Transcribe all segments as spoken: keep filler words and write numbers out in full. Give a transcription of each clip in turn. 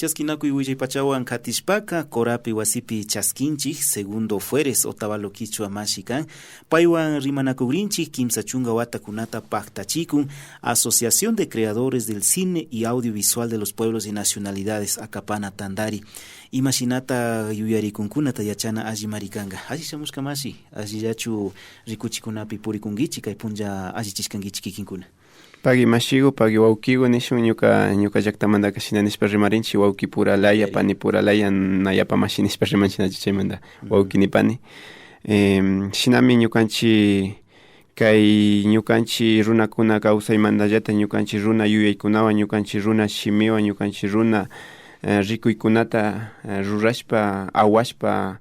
Chaskinakuy willaypachawan katishpaka, Corapi wasipi chaskinchik Segundo Fueres, Otavalo kichwa mashi kan. Paywan rimanakugrinchik kimsa chunga watakunata paktachikun Asociación de Creadores del Cine y Audiovisual de los Pueblos y Nacionalidades, Acapana tandari. Imashinata yuyarikunkunata yachana allimari kanka. Alli shamushka mashi, allillachu rikuchikunapi purikunkichik kay punlla allichishkankichik kikinkuna? Pagui mashigu, pagui waukigu nishun, ñuka, ñuka llaktamantaka shina nishpa rimarinchik, wauki pura laya, pani pura laya, na yapa mashi nishpa rimanchik nachu chaymanta, wauki ni pani. Em, shinami ñukanchik, kay ñukanchik runakuna kawsaymantallata, ñukanchik runa yuyaykunawan, ñukanchik runa shimiwan, ñukanchik runa, eh, rikuykunata, eh, rurashpa, awashpa,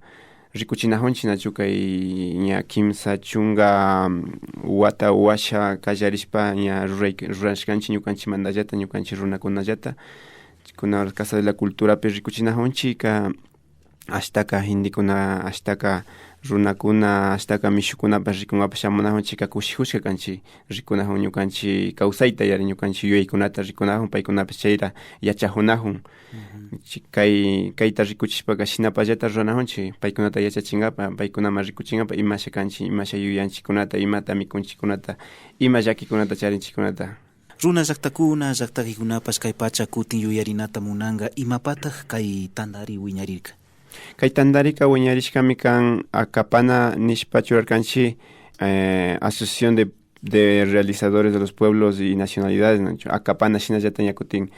rikuchinajunchik nachu kay ña kimsa chunga, mm, wata washa kallarishpa ña ruray-, rurashkanchik ñukanchikmantallata, ñukanchik runakunallata. Kuna Casa de la Culturapi rikuchinajunchik, ka ashtaka gentekuna, ashtaka runakuna, ashtaka mishukunapash rikungapash shamunajunchik, ka kushijushka kanchik. Rikunajun ñukanchik kawsayta, yari, ñukanchik yuyaykunata rikunajun, paykunapash chayra yachajunajun. Chi-, kay, kayta rikuchishpaka shinapallata ruranajunchik, paykunata yachachingapa, paykunaman rikuchingapa, imasha kanchik, imasha yuyanchikkunata, imata mikunchikkunata, ima llakikunata charinchikkunata. Runa llaktakuna, llaktakikunapash kay pacha kutin yuyarinata munanga, imapatak kay tandari wiñarirka? Kay tandarika wiñarishkami kan, Acapana nishpa churarkanchik, eh, Asociación de, de Realizadores de los Pueblos y Nacionalidades, nachu. Acapana shinallata ña kutin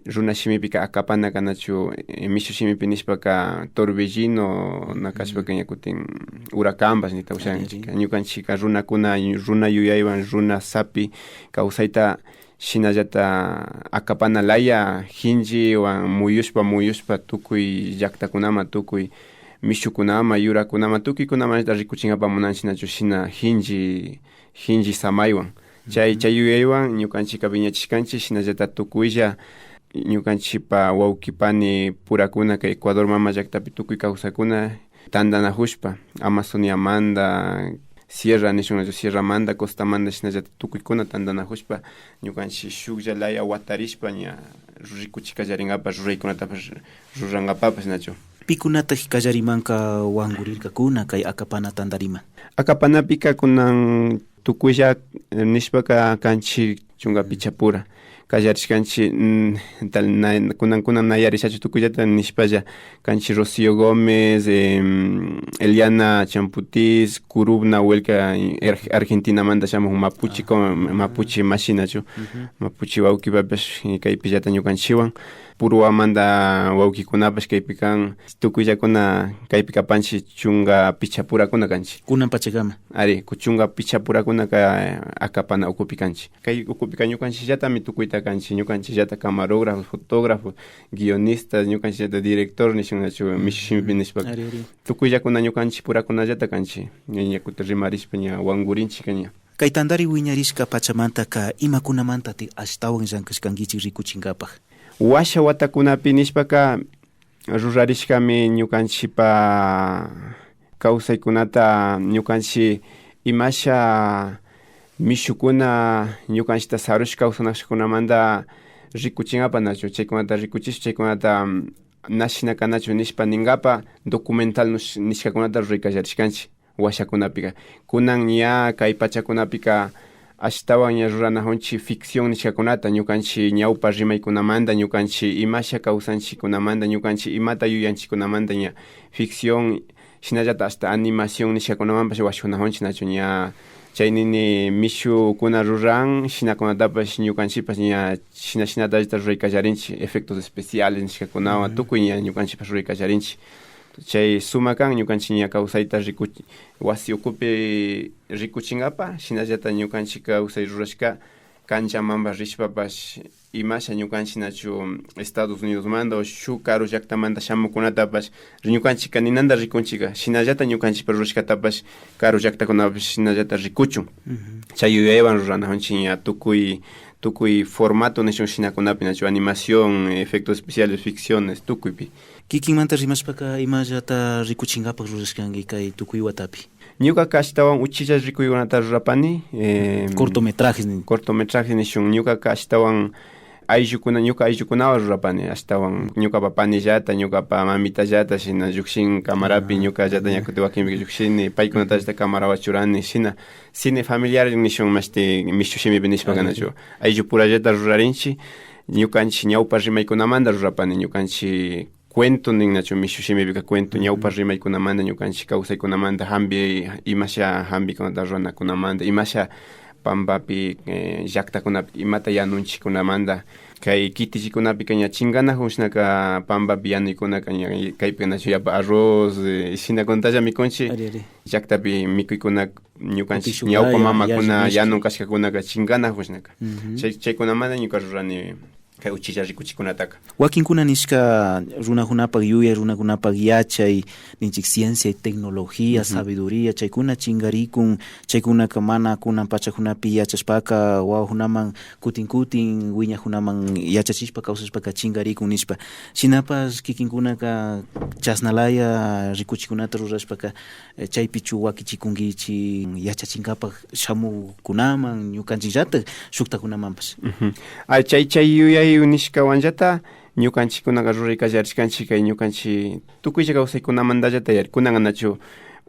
runa shimipika Acapana kanachu, eh, mishu shimipi nishpaka Torbellino na kashpaka ña kutin Uracanpash nita ushanchik. Ñukanchikka runakuna, runa yuyaywan, runa sapi kawsayta shinallata Acapana laya hinchiwan muyushpa, muyushpa tukuy llaktakunaman, tukuy mishukunaman, yurakunaman, tukuykunamanllata rikuchingapa munanchik nachu, shina hinchi, hinchi samaywan. Chay, chay yuyaywan ñukanchikka wiñachishkanchik, shinallata tukuylla ñukanchikpa wawki pani purakuna kay Ecuador mama llaktapi tukuy kawsakkuna tandanajushpa, Amazoniamanta, Sierra nishun nachu, Sierramanta, costamanta, shinallata tukuykuna tandanajushpa, ñukanchik shuklla laya watarishpa ña rikuchik kallaringapash, ruraykunatapash rurangapapash nachu. Pikunata kallarimanka wangurirkakuna kay Acapana tandariman? Acapanapika kunan tukuylla, eh, nishpaka kanchik chunka pichapura. Kallarishkanchik, mm, tal, na, kunan, kunan na yarishachu tukuyllata nishpalla kanchik Rocío Gómez, em, Eliana Champutiz, Kurubna Huelca, er-, Argentinamanta shamuk mapuche, mapuche mashinachu, mapuche wawkipapash, eh, kaypillata ñukanchikwan. Puruamanta wawkikunapash kaypi kan, tukuyllakuna kaypi kapanchik, chunka pichapurakuna kanchik. Kunan pachakama. Ari, ku-, chunka pichapurakunaka Acapana ukupi kanchik. Kay ukupika ñukanchikllatami tukuyta kanchik, ñukanchikllata camarógrafo, fotógrafo, guionista, ñukanchikllata director nishun nachu, mishu shimipi nishpaka. Ari, ari. Tukuyllakuna ñukanchik purakunallata kanchik. Ña, ña kutin rimarishpa ña wangurinchikka ña. Kay tantari wiñarishka pachamantaka imakunamantatik ashtawan llankashkankichik rikuchinkapak? Washa watakunapi nishpaka rurarishkami ñukanchikpa kawsaykunata, ñukanchik imasha mishukuna ñukanchikta sarushka kawsanashkakunamanta rikuchinkapak nachu, chaykunata rikuchishpa, chaykunata, mm, na shina kanachu nishpa ninkapa documental nish-, nishkakunata ruray kallarishkanchik. Washakunapika. Kunan ña kay pachakunapika ashtawan ña ruranakunchik ficción nishkakunata, ñukanchik ñawpa rimaykunamanta, ñukanchik imasha kawsanchikkunamanta, ñukanchik imata yuyanchikkunamanta ña ficción, shinallata hasta animación nishkakunamanpash washakunakunchik nachu ña. Chay nini mishukuna ruran shinakunatapash ñukanchikpash ña shina shinatallata ruray kallarinchik, efectos especiales nishkakunawan tukuy ña ñukanchikpash ruray kallarinchik. Chay sumak kan ñukanchik ña kawsayta riku-, wasi ukupi rikuchinkapa, shinallata ñukanchik kawsay rurashka kanchamanpash rishpapash imasha ñukanchik nachu Estados Unidosmanta o shuk karu llaktamanta shamukunatapash ñukanchikka ninanta rikunchikka, shinallata ñukanchikpa rurashkatapash karu llaktakunapash shinallata rikuchun. Chay yuyaywan ruranakunchik ña tukuy, tukuy formato nishun shinakunapi nachu, animación, efectos especiales, ficciones, tukuypi. Kikinmanta rimashpaka imallata rikuchinkapak rurashkanki kay tukuy watapi? Ñukaka ashtawan uchilla rikuykunata rurapani, eh, cortometrajes nin. Cortometrajes nishun. Ñukaka ashtawan ayllukuna, ñuka ayllukunawan rurapani, ashtawan ñukapa panillata, ñukapa mamitallata, shina llukshin camarapi, ñukallata ña kutin wakinpi llukshini, paykunatallata camarawan churani, shina cine familiar nishun mashti mishu shimipi nishpaka nachu, ayllupurallata rurarinchi, ñukanchi ñawpa rimaykunamanta rurapani, ñukanchi cuento nin nachu, mishu shimipika cuento, ñawpa rimaykunamanta, ñukanchi kawsaykunamanta, hampi, imasha hampikunata ruranakunamanta, imasha pampapi, eh, llaktakunapi imata yanunchikunamanta. Kay kitillikunapika ña chinkanakunshnaka pampapi yanuykunaka ña kaypika nachu yapa arroz, eh, shinakunatalla mikunchi. Ari, ari. Llaktapi mikuykuna ñukanchi ñawpa mamakuna yanun kashkakunaka chinkanakunshnaka. Chay, chaykunamanta ñuka rurani kay uchilla rikuchikunataka. Wakinkuna nishka runakunapak yuyay, runakunapak yachay, ninchik ciencia y tecnología, sabiduría, chaykuna chinkarikun, chaykunaka mana kunan pachakunapi yachashpaka wawakunaman kutin kutin wiñakunaman yachachishpa kawsashpaka chinkarikun nishpa. Shinapash kikinkunaka chashnalaya rikuchikunata rurashpaka, eh, chaypichu wakichikunkichik yachachinkapak shamukunaman, ñukanchikllatak shuktakunamanpash? Ujú. Ay, chay, chay yuyay nishkawanllata ñukanchikkunaka ruray kallarishkanchik kay ñukanchik tukuylla kawsaykunamantallata yari. Kunanka nachu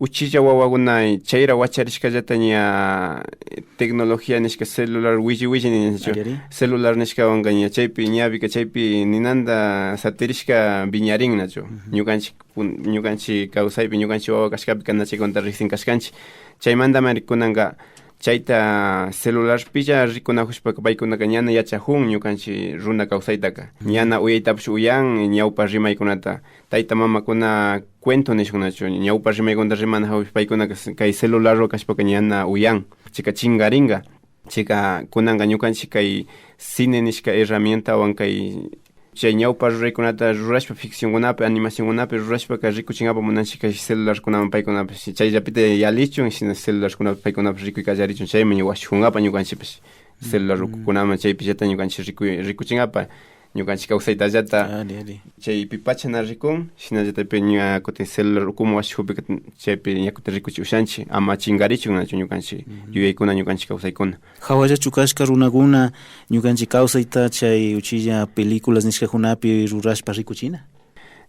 uchilla wawakuna chayra wacharishkallata ña, eh, tecnología nishka celular willi willi ninchu. Ari, ari. Celular nishkawanka ña chaypi ñawika chaypi ninanta satirishka wiñarin nachu. Ujú. Ñukanchik kun-, ñukanchik kawsaypi, ñukanchik wawa kashkapika na chaykunata riksin kashkanchik. Chaymantami kunanka chayta celularpilla rikunakushpaka paykunaka ñana yachakun ñukanchik runa kawsaytaka. Ñana uyaytapish uyan ñawpa rimaykunata. Tayta mamakuna cuento nishun nachu, ñawpa rimaykunata rimanakushpa paykunaka kay celularwan kashpaka ñana uyan. Chayka chinkarinka. Chayka kunanka ñukanchik kay cine nishka herramientawan kay chay ñawpa ruraykunata rurashpa, ficcionkunapi, animacionkunapi rurashpaka rikuchinkapak munanchik kay celularkunaman paykunapash. Chayllapita yallichun, shina celularkunapi paykunapash rikuy kallarichun, chayman ña washakunkapak ñukanchikpash. Celular ukukunaman chaypillata ñukanchik rikuy, rikuchinkapak. Ñukanchik kawsaytallata. Ari, ari. Chaypipacha na rikun, shinallatapi ña kutin celular ukuman washakupika chaypi ña kutin rikuchik ushanchik, ama chinkarichun nachu ñukanchik yuyaykuna, ñukanchik kawsaykuna. Hawallachu kashka runakuna ñukanchik kawsayta chay uchilla películas nishkakunapi rurashpa rikuchina?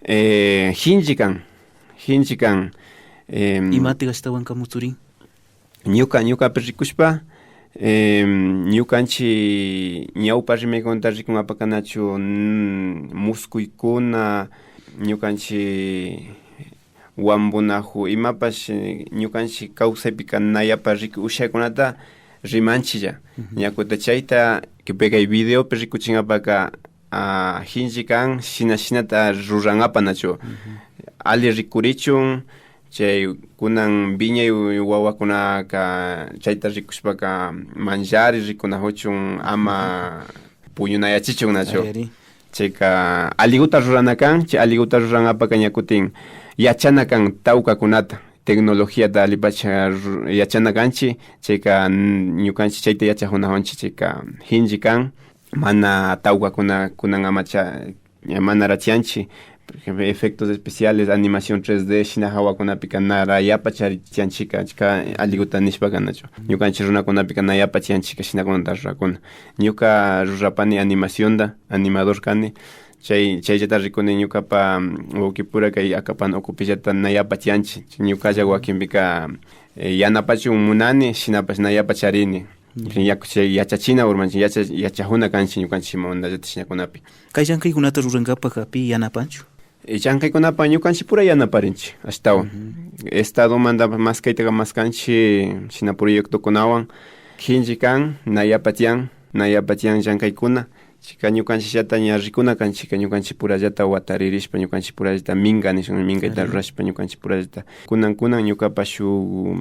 Eh, shinchi kan, shinchi kan. Em, imatik ashtawanka mutsurin? Ñuka, ñukapi rikushpa, em, ñukanchik ñawpa rimaykunata rikunkapaka nachu, mm, muskuykuna, ñukanchik wampunaku, imapash, eh, ñukanchik kawsaypika na yapa rikuy ushaykunata rimanchiklla. Ña kutin chayta, kay videopi rikuchinkapaka, ah, shinchi kan, shina, shinata rurankapak nachu. Alli rikurichun, chay kunan wiñay wawakunaka chayta rikushpaka manllari rikunakuchun, ama puñunayachichun nachu. Ari, ari. Chayka allikuta rurana kan, chay allikuta rurankapaka ña kutin yachana kan tawkakunata, tecnologiata allipacha ru-, yachana kanchik, chayka, mm, ñukanchik chayta yachakunakuchun, chayka shinchi kan. Mana tawkakuna kunan amacha, ña manara tiyanchik. Por ejemplo, efectos especiales, animación tres D, shina hawakunapika nara yapa chari tiyanchikka, chayka allikuta nishpaka nachu. Ñukanchik runakunapika na yapa tiyanchikka shinakunata rurakuna. Ñuka rurapani animacionta, animador kani. Chay, chayllata rikuni ñukapa, mm, wawkipura kay akapana ukupillata na yapa tiyanchik. Ñukalla wakinpika, eh, yanapachun munani, shinapash na yapa charini. Yaku chay yachachina urmanchik, yacha-, yachakuna kanchik ñukanchik imamantallata shinakunapi. Kay llankaykunata rurankapaka pi yanapanchu? Eh, llankaykunapa ñukanchik pura yanaparinchik ashtawan. Estadomanta maskaytaka maskanchik, shina proyectokunawan. Shinchi kan, na yapa tiyan, na yapa tiyan llankaykuna. Chayka ñukanchikllata ña rikuna kanchikka, ñukanchik purallata wataririshpa, ñukanchik purallata minka nishun, minkayta rurashpa, ñukanchik purallata. Kunan, kunan ñukapa shuk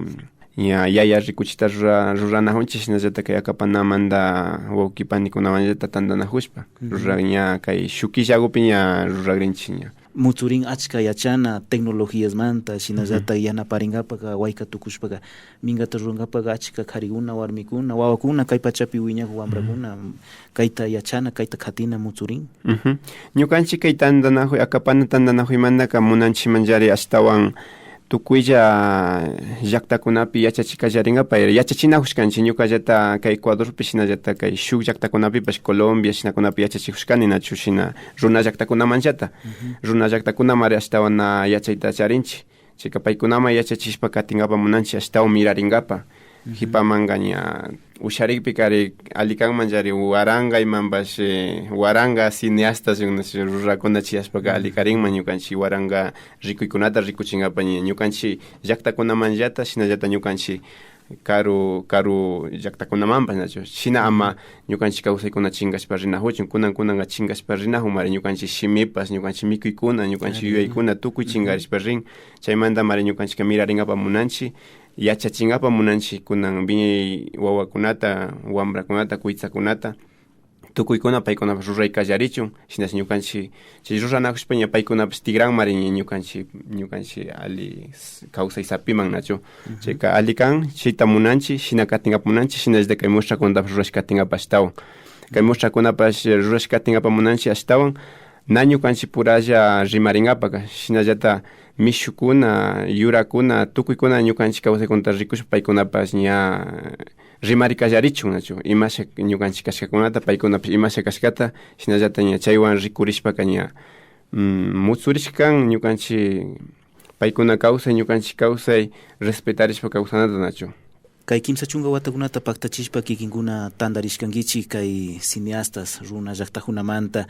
ña yaya rikuchita rura-, ruranakunchik, shinallata kay akapanamanta wawki panikunawanllata tantanakushpa, rura-, ña kay shuk killakupi ña rurakrinchik ña. Mutsurin achka yachana tecnologiasmanta, shinallata yanaparinkapaka, wayka tukushpaka, minkata rurankapaka achka karikuna, warmikuna, wawakuna, kay pachapi wiñakuk wambrakuna, kayta yachana, kayta katina mutsurin. Ñukanchik kay tantanakuy, akapana tantanakuymantaka munanchikmanllari ashtawan tukuylla llaktakunapi yachachi kallarinkapak, yachachinakushkanchik ñukallata kay Ecuadorpi, shinallata kay shuk llaktakunapipash, Colombia, shinakunapi yachachijushkani, nachu, shina runa llaktakunamanllata. Runa llaktakunamari ashtawan na yachayta charinchik. Chayka paykunaman yachachishpa katinkapak munanchik, ashtawan mirarinkapak. Jipamanka ña usharikpikari alli kanmanllari, waranka imanpash, eh, waranka cineastas, rurakuna chayashpaka alli karinman ñukanchik waranka rikuykunata rikuchinkapak ña ñukanchik llaktakunamanllata, shinallata ñukanchik karu, karu llaktakunamanpash, nachu. Shina ama ñukanchik kawsaykuna chinkashpa rinakuchun, kunan, kunanka chinkashpa rinakunmari ñukanchik shimipash, ñukanchik mikuykuna, ñukanchik yuyaykuna tukuy chinkarishpa rin. Chaymantamari ñukanchikka mirarinkapak munanchik, yachachinkapak munanchik kunan wiñay wawakunata, wambrakunata, kuytsakunata. Tukuykuna paykunapash ruray kallarichun, shinash ñukanchik chay ruranakushpa ña paykunapash tigranmari ña ñukanchik, ñukanchik alli s-, kawsay sapiman, nachu. Chayka alli kan, chayta munanchik, shina katinkapak munanchik, shinallata kay muestrakunatapash rurashka katinkapak ashtawan. Kay muestrakunapash rurashka katinkapak munanchik ashtawan, na ñukanchik puralla rimarinkapakka, shinallata mishukuna, yurakuna, tukuykuna ñukanchik kawsaykunata rikushpa paykunapash ña rimari kallarichun, nachu, imasha ñukanchik kashkakunata, paykunapash imasha kashkata, shinallata ña chaywan rikurishpaka ña, mm, mutsurishka kan ñukanchik paykuna kawsay, ñukanchik kawsay respetarishpa kawsanata, nachu. Kay kimsa chunka watakunata paktachishpa kikinkuna tantarishkankichik kay cineastas runa llaktakunamanta,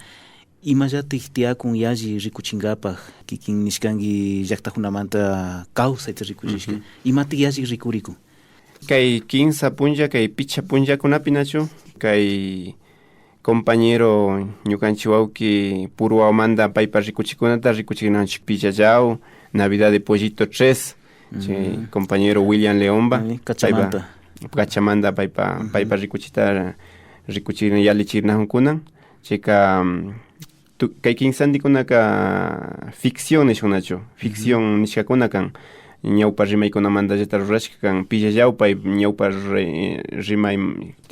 imallatak tiyakun yalli rikuchinkapak, kikin nishkanki llaktakunamanta kawsayta rikuchishka, imatak yalli rikurikun? Kay kimsa punlla, kay pichka punllakunapi, nachu, kay compañero ñukanchik wawki Puruwamanta paypa rikuchikunata rikuchikunanchik Pillallaw, Navidad de Pollito tres, chay compañero William Leonpa, paypa, Cachamanta, paypa, paypa rikuchita rikuchirina yallichirinakunkuna. Chayka, mm, tu-, kay kimsantikunaka ficción nishun, nachu, ficción nishkakuna kan. Ñawpa rimaykunamantallata rurashka kan, Pillallaw pay ñawpa ri-, rimay,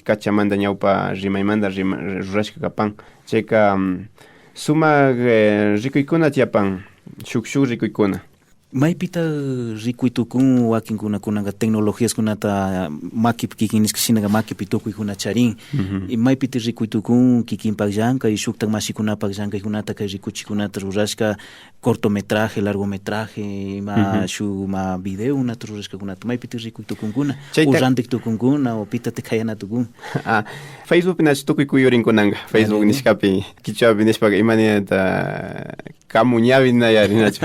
Cachamanta ñawpa rimaymanta rima-, rurashka kapan. Chayka, mm, sumak, eh, rikuykuna tiyapan, shuk shuk rikuykuna. Maypita rikuy tukun wakinkuna kunanka tecnologiaskunata makipi kikin nishka shinaka makipi tukuykuna charin. Y maypita rikuy tukun kikinpak llankay, shuktak mashikunapak llankaykunata kay rikuchikunata rurashka, cortometraje, largometraje, ima shuk ima videokunata rurashkakunata maypita rikuy tukunkuna, o rantik tukunkuna, o pitatik kayana tukun. Ah, Facebookpi nachu tukuy kuyurinkunanka, Facebook nishkapi, kichwapi nishpaka imaniyata Kamu ñawi na yarinachu.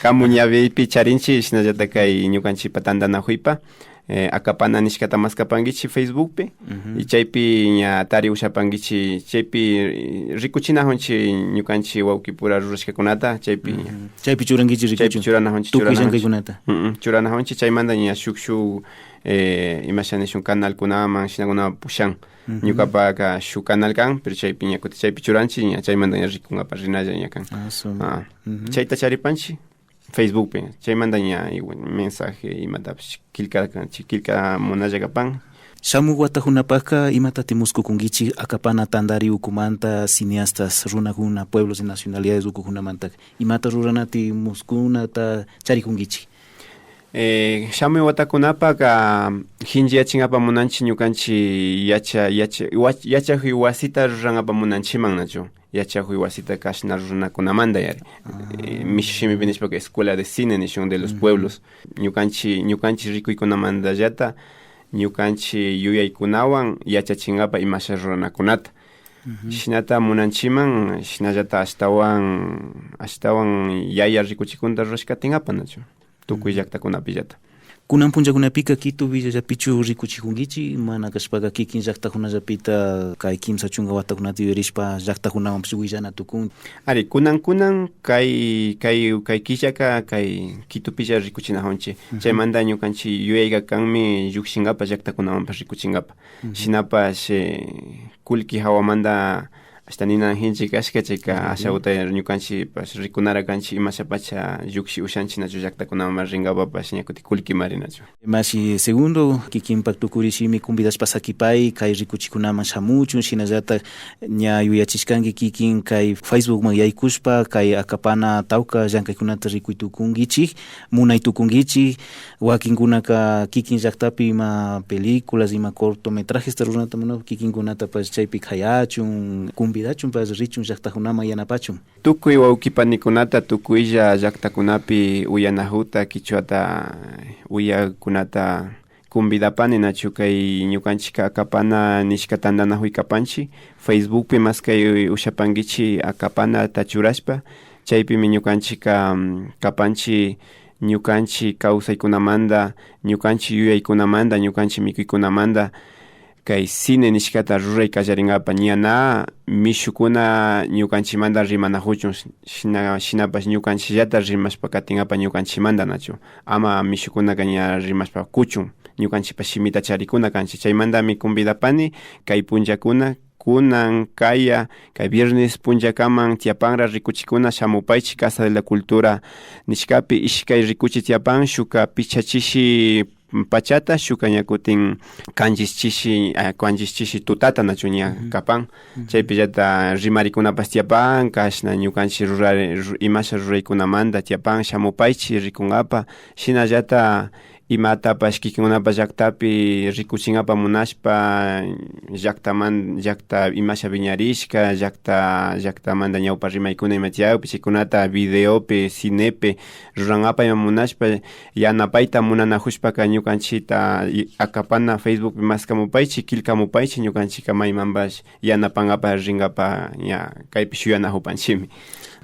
Kamu ñawipi charinchik, shinallata kay ñukanchikpa tantanakuypa, eh, akapana nishkata maskapankichik Facebookpi, y chaypi ña tari ushapankichik, chaypi, eh, rikuchinakunchik ñukanchik wawkipura rurashkakunata, chaypi ña. Chaypi churankichik, chaypi rikuchun. Churanakunchik, tukuy llankaykunata. Mm, mm, churanakunchik, chaymanta ña shuk, shuk, eh, imasha nishun canalkunaman, shinakunaman pushan. Ñukapaka shuk canal kan, pero chaypi ña kutin chaypi churanchik, ña chaymanta ña rikunkapak rinalla ña kan. Ah, chayta charipanchik Facebookpi, chaymanta ña igual mensaje imatapash killka, killka munalla kapan. Shamuk watakunapakka imatatik muskukunkichik akapana tantari ukumanta cineastas runakuna, pueblos y nacionalidades ukukunamantaka? Imata ruranatik muskunata charikunkichik? Eh, shamuy watakunapaka shinchiyachinkapak munanchik ñukanchik yacha-, yacha-, wa-, yachakuy wasita rurankapak munanchikman nachu. Yachakuy wasita kashna ruranakunamanta yari. Eh, mishu shimipi nishpaka escuela de cine nishun de los pueblos. Ñukanchik, ñukanchik rikuykunamantallata ñukanchik yuyaykunawan yachachinkapak imasha ruranakunata. Shinata munanchikman, shinallata ashtawan, ashtawan yaya rikuchikunata rurashka katinkapak nachu. Tukuy llaktakunapillata. Kunan punllakunapika Quito villallapichu rikuchikunkichik, mana kashpaka kikin llaktakunallapita kay kimsa chunka watakunata yuyarishpa llaktakunawanpash willana tukun? Ari, kunan, kunan kay, kay, kay killaka kay Quitopilla rikuchinakunchik. Chaymanta ñukanchik yuyayka kanmi llukshinkapak llaktakunawanpash rikuchinkapak. Shinapash, eh, kullki hawamanta Ashta nina anjinchik kashka, chayka ashaguta ñukanchikpash rikunara kanchik imashapacha llukshi ushanchik nachu llaktakunaman rinkapapash ña kutin kullkimari nachu. Mashi Segundo, kikinpak tukurishimi convidashpa sakipay, kay rikuchikunaman shamuchun, shinallatak ña yuyachishkanki kikin kay Facebookman yaykushpa, kay akapana tawka llankaykunata rikuy tukunkichik, munay tukunkichik, wakinkunaka kikin llaktapi ima películas, ima cortometrajesta ruranata munakun, kikinkunatapash chaypi khayachun, convidachunpash richun llaktakunaman yanapachun. Tukuy wawki panikunata tukuylla llaktakunapi uyanajuta, kichwata uyakunata convidapani, nachu kay ñukanchikka akapana nishka tandanajuy kapanchik, Facebookpi maskay ushapankichik akapanata churashpa, chaypimi ñukanchikka, mm, kapanchik ñukanchik kawsaykunamanta, ñukanchik yuyaykunamanta, ñukanchik mikuykunamanta, kay cine nishkata ruray kallarinkapak, ña na mishukuna ñukanchikmanta rimanajuchun, shina, shinapash ñukanchikllata rimashpa katinkapak ñukanchikmanta nachu, ama mishukunaka ña rimashpa kuchun, ñukanchikpa shimita charikuna kanchik. Chaymantami convidapani kay punllakuna, kunan, kaya, kay viernes punllakaman tiyapanra rikuchikuna, shamupaychik Casa de la Cultura nishkapi, ishkay rikuchi tiyapan, shukka pichka chishi pachata, shukka ña kutin kanchis chishi, ah, kanchis chishi tutata nachu ña kapan. Chaypillata rimarikunapash tiyapan, kashna ñukanchik rurari-, ru-, imasha ruraykunamanta tiyapan, shamupaychik rikunkapak, shinallata imatapash kikinkunapak llaktapi rikuchinkapak munashpa, llaktaman-, llakta imasha wiñarishka, llakta, llaktamanta ñawpa rimaykuna ima tiyakpi, chaykunata videopi, cinepi rurankapak ima munashpa, yanapayta munanajushpaka ñukanchikta i-, akapana Facebookpi maskamupaychik, killkamupaychik, ñukanchikka maymanpash yanapankapak rinkapak ña kaypi shuyanajupanchikmi.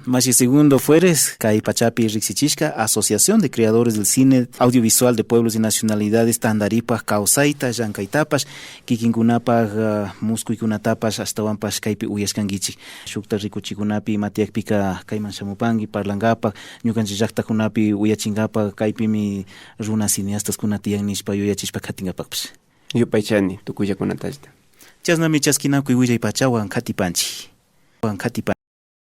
Mashi Segundo Fueres, kay pachapi riksichishka Asociación de Creadores del Cine Audiovisual de Pueblos y Nacionalidades tandaripak kawsayta, llankaytapash, kikinkunapak, ah, muskuykunatapash ashtawanpash kaypi uyashkankichik. Shukta rikuchikunapi ima tiyakpika kayman shamupanki parlankapak, ñukanchik llaktakunapi uyachinkapak, kaypimi runa cineastaskuna tiyan nishpa yuyachishpa katinkapakpash. Yupaychani tukuyllakunatallata. Chashnami chaskinakuy willay pachawan katipanchik. Wan katipanchik.